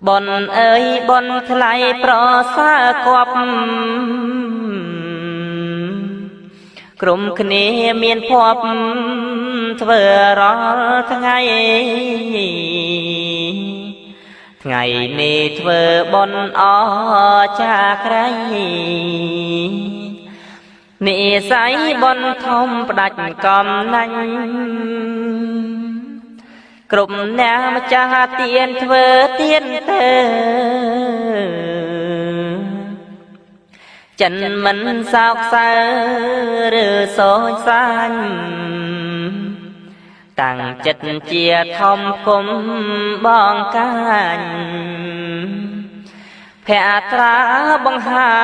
បុណ្យអើយបុណ្យថ្លៃប្រសើរគប់ក្រុមគ្នាមានភ័ព្វធ្វើរាល់ថ្ងៃថ្ងៃនេះធ្វើបុណ្យអចាក្រៃនិស័យបុណ្យធំផ្ដាច់កំណាញ់គ្រប់អ្នកម្ចាស់ទានធ្វើទានទៅចិនមិនសោកសៅឬសោចសាញ់តាំងចិត្តជាធំគុំបងកាញ់ភក្ត្រាបង្ហា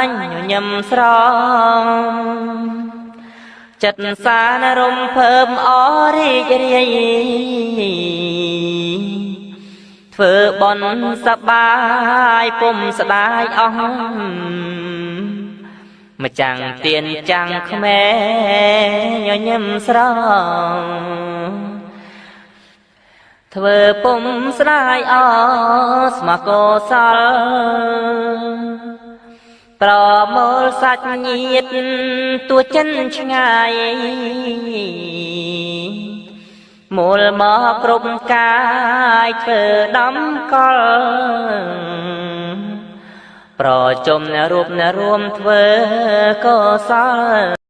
ញញញឹមស្រងចិត្តសានរំភើបអរីករាយធ្វើបុណ្យសបាយពុំស្ដាយអស់ម្ចាំងទៀនចាំងក្មេញញឹមស្រងធ្វើពុំស្ដាយអស្មកោសលប្រមូលសាច់ញាតទួចិនឆ្ងាយមូលមកគ្រប់កាយធ្វើដំកលប្រជុំរូបរួមធ្វើកុសល។